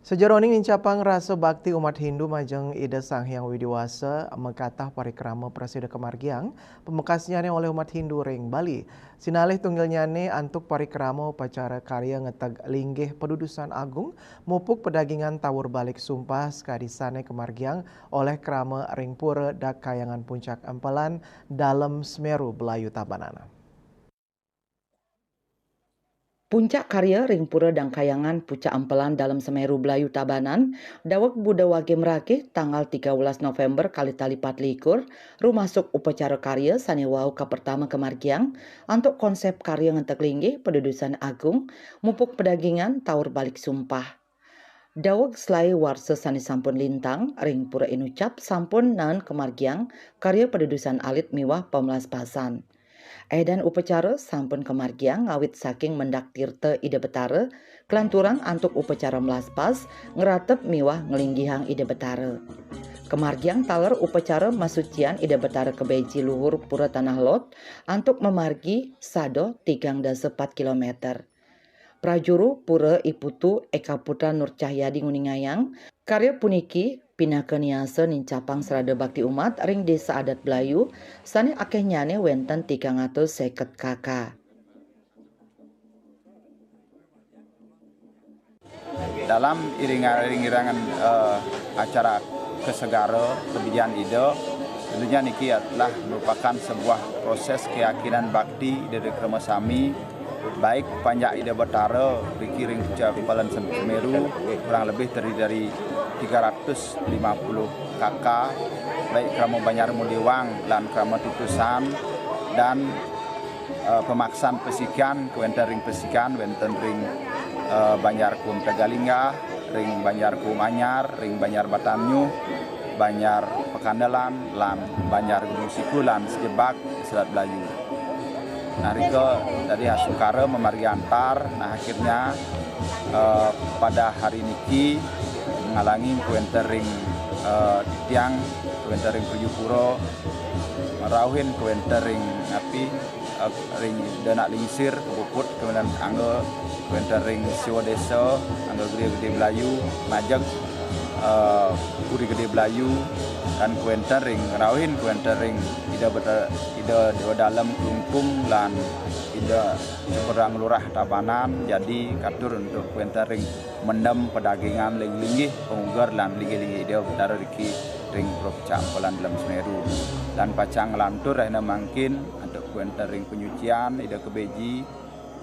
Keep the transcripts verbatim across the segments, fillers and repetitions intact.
Sajeroning nincapang rasa bakti umat Hindu majeng Ida Sang Hyang Widi Wasa, makatah parikrama prasida kamargiang pamekasnyane olih umat Hindu ring Bali. Sinalih tunggilnyane antuk parikrama upacara karya ngeteg linggih padudusan agung, mupuk padagingan tawur balik sumpah sakadi sane kamargiang olih krama ring Pura Dangkayangan Puncak Empelan, Dalem Semeru, Belayu, Tabanan. Puncak karya ring Pura Dangkayangan Pucak Empelan, Dalem Semeru, Belayu, Tabanan, daweg Buda Wage mrakeh tanggal tiga belas November kalih tali pat likur, rumasuk upacara karya sane wau kapertama kamargiang antuk konsep karya ngeteg linggih padudusan agung, mupuk padagingan tawur balik sumpah. Daweg selae warsa sane sampun lintang, ring Pura Inucap sampun naen kamargiang karya padudusan alit miwah pamlaspasan. Edan upacara sampun kamargiang ngawit saking mendak tirta Ida Betara, kalanturang antuk upacara mlaspas, ngratep miwah nglinggihang Ida Betara. Kamargiang taler upacara masucian Ida Betara kabeji luhur Pura Tanah Lot antuk mamargi sada tigang dasa pat kilometer. Prajuru Pura I Putu Eka Putra Nur Cahyadi nguningayang, karya puniki pinaka niasa nincapang srada bakti umat ring desa adat Belayu, sane akehnyane wenten tigang atus seket K K. Dalam iring-iringan, eh, acara kesegara kebijian Ida, tentunya niki adalah merupakan sebuah proses keyakinan bakti dari krama sami, baik panjak Ida Betara riki ring Pucak Empelan Sem-, Semeru, kurang lebih terdiri dari tiga ratus lima puluh K K, baik krama Banjar Mudewang lan krama tutusan, dan, eh, pemaksaan pesikian, wenten ring pesikian, wenten ring, eh, Banjar Kuum Tegalinggah, ring Banjar Kuum Anyar, ring Banjar Batanyuh, Banjar Pekandelan, lan Banjar Gunung Siku, lan sejebag Selat Belayu. Nah, rika tadi asungkara mamargi antar. Nah, akhirnya, eh, pada hari niki ngalangi kuenter ring, eh, titiang, kuenter ring Pujupura, rauhin kuenter ring api, eh, ring Denak Lingsir, kepuput, kemudian angga kuenter ring Siwa Desa, angga Gede-Gede Belayu, majeng, eh, Puri Gede Belayu, dan kuenter ring, rauhin kuenter ring Ida Beta-, Ida Dewa Dalem Klungkung, lan Ida Cemperang Lurah Tabanan, jadi katur untuk kuenter ring mendem padagingan ling-, linggih pamuger lan linggih-linggih Ida Betara riki ring Pura Pucak Empelan Dalem Semeru. Dan pacang nglantur rahina mangkin antuk kuenter ring penyucian Ida Kebeji,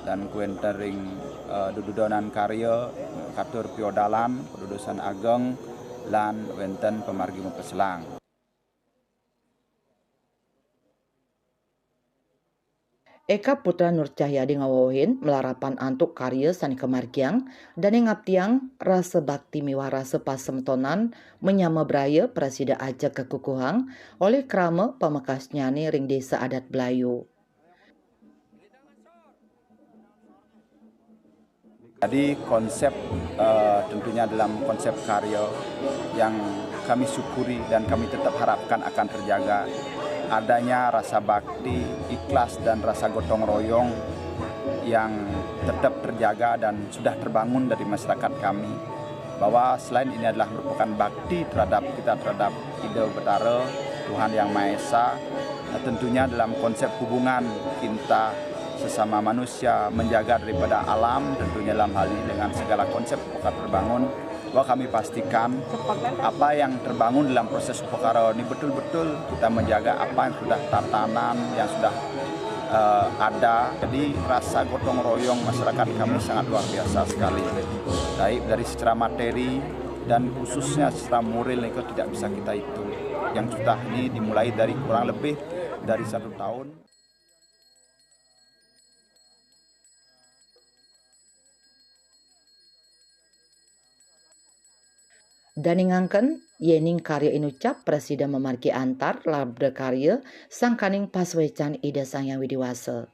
dan kuenter ring, eh, dududonan karya, katur piodalan, padudusan ageng, lan wenten pamargi mapaselang. Eka Putra Nur Cahyadi ngawewehin malarapan antuk karya sane kamargiang, dane ngaptiang rasa bakti miwah rasa pasemetonan manyama braya prasida ajeg kakukuhang olih krama pamekasnyane ring desa adat Belayu. Jadi konsep, eh, tentunya dalam konsep karya yang kami syukuri dan kami tetap harapkan akan terjaga, adanya rasa bakti, ikhlas, dan rasa gotong royong yang tetap terjaga dan sudah terbangun dari masyarakat kami, bahwa selain ini adalah merupakan bakti terhadap kita, terhadap Ida Betara, Tuhan Yang Maha Esa, nah, tentunya dalam konsep hubungan kita sesama manusia, menjaga daripada alam, tentunya dalam hal ini dengan segala konsep upakara terbangun, bahwa kami pastikan apa yang terbangun dalam proses upakara ini betul-betul kita menjaga apa yang sudah tatanan, yang sudah, eh, ada. Jadi rasa gotong royong masyarakat kami sangat luar biasa sekali, baik dari secara materi dan khususnya secara moral itu tidak bisa kita hitung. Yang sudah ini dimulai dari kurang lebih dari satu tahun. Dane ngangken, yening karya inucap prasida mamargi antar labda karya sangkaning pasuecan Ida Sang Hyang Widi Wasa.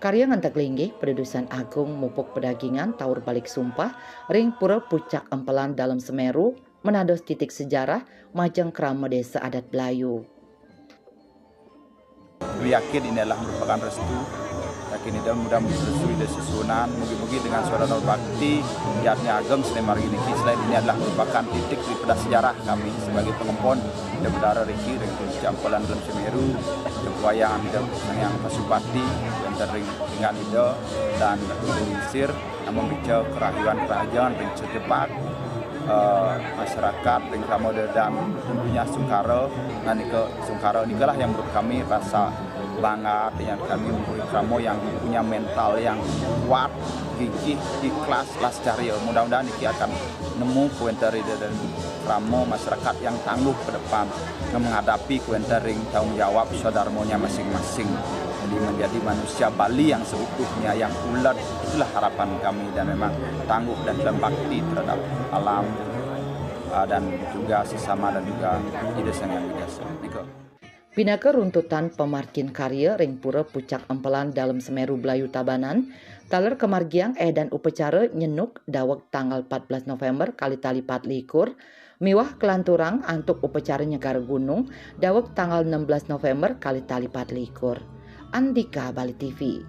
Karya ngenteg linggih padudusan agung mupuk padagingan tawur balik sumpah ring Pura Pucak Empelan Dalem Semeru, manados titik sejarah majeng krama desa adat Belayu. Kami yakin ini adalah merupakan restu, dan Kini dah mudah menyusui dah susunan, mugi-mugi dengan saudara bakti, yadnya ageng seni margi niki selain ini adalah merupakan titik daripada sejarah kami sebagai pengempon daripada riki ring campuran dalam Semeru, wayang ida yang Pasupati, wenten ring tinggan ida dan ring sir, namun bicara kerahian kerajaan ring sejebak, eh, masyarakat ring krama ida dan tentunya Sungkara, dan nika Sungkara nikalah yang menurut kami rasa bangga dengan kami mempunyai krama yang punya mental yang kuat, gigih, ikhlas, las carya. Mudah-mudahan niki akan nemu poin dari dan krama masyarakat yang tangguh ke depan dan menghadapi kuentaring tanggungjawab swadharmanya masing-masing. Jadi menjadi manusia Bali yang seutuhnya, yang ulet, itulah harapan kami dan memang tangguh dan dalam bakti terhadap alam, ah, dan juga sesama dan juga Ida Sang Hyang Widhi Wasa. Nika. Pinaka runtutan pamargin karya ring Pura Pucak Empelan Dalem Semeru Blayu Tabanan, taler kamargiang edan upacara nyenuk daweg tanggal empat belas November kalih tali patlikur, miwah kalanturang antuk upacara nyegara gunung daweg tanggal enam belas November kalih tali patlikur. Andika Bali T V.